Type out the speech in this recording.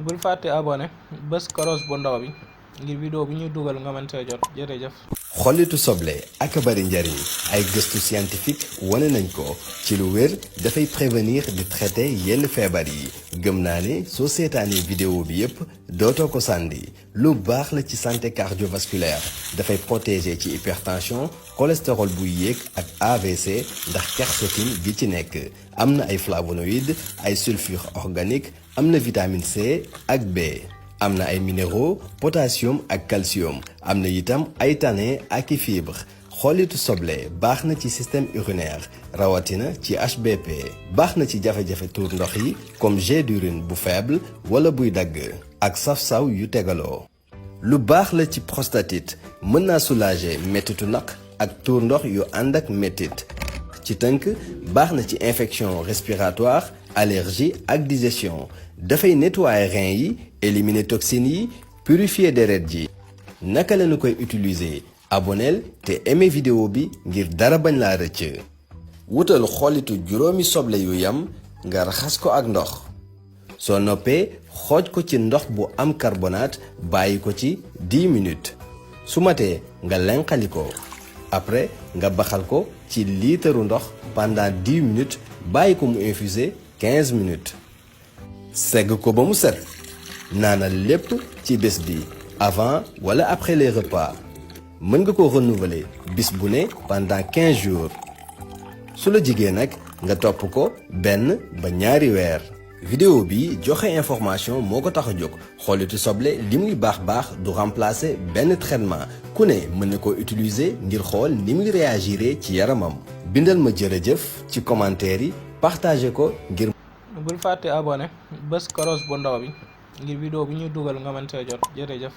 bul fàtte abonné bés koros bu ndaw bi ngir vidéo bu ñuy dugal nga mën see jot jërëjëf. xollitu soble ak bari njariñ ay gëstu scientifique wane nañ ko ci lu wér dafay prévenir di traiter yenn feebar yi gëm naa ne soo seetaanee vidéo bi yépp dootoo ko sànni lu baax la ci santé cardiovasculaire dafay protéger ci hypertension cholestérol buy yéeg ak AVC ndax quercétine gi ci nekk am na ay flavonoïdes ay sulfure organique am na vitamine C ak B. am na ay minéraux potassium ak calcium am na itam ay tanins ak i fibres xollitu soble baax na ci système urinaire rawatina ci HBP baax na ci jafe-jafe tuur ndox yi comme jet d'urine bu faible wala buy dagg ak saf-saw yu tegaloo. lu baax la ci prostatite mën naa soulager mettitu naq ak tuur ndox yu ànd ak mettit ci tënk baax na ci infection respiratoire allergie ak digestion dafay nettoyer reins yi éliminer toxines yi purifier deret ji naka lañu koy utiliser abonneel te aimé vidéo bi ngir dara bañ laa rëcc. wutal xollitu juróomi soble yu yam nga raxas ko ak ndox soo noppee xooj ko ci ndox bu am carbonate bàyyi ko ci 10 minutes su matee nga lenqali ko après nga baxal ko ci liitaru ndox pendant 10 minutes bàyyi ko mu infuser 15 minutes segg ko ba mu set naanal lépp ci bés bi avant wala après les repas mën nga ko renouveler bis bu ne pendant 15 jours su la jigee nag nga topp ko benn ba ñaari weer. vidéo bi joxe information moo ko tax a jóg xollitu soble li muy baax du remplacer benn traitement ku ne mën na ko utiliser ngir xool ni muy réagiré ci yaramam bindal ma jërëjëf ci commentaire yi partager ko ngir. bul fàtte abonné bés koros bu ndaw bi ngir vidéo bu ñuy dugal nga mën see jot jërëjëf.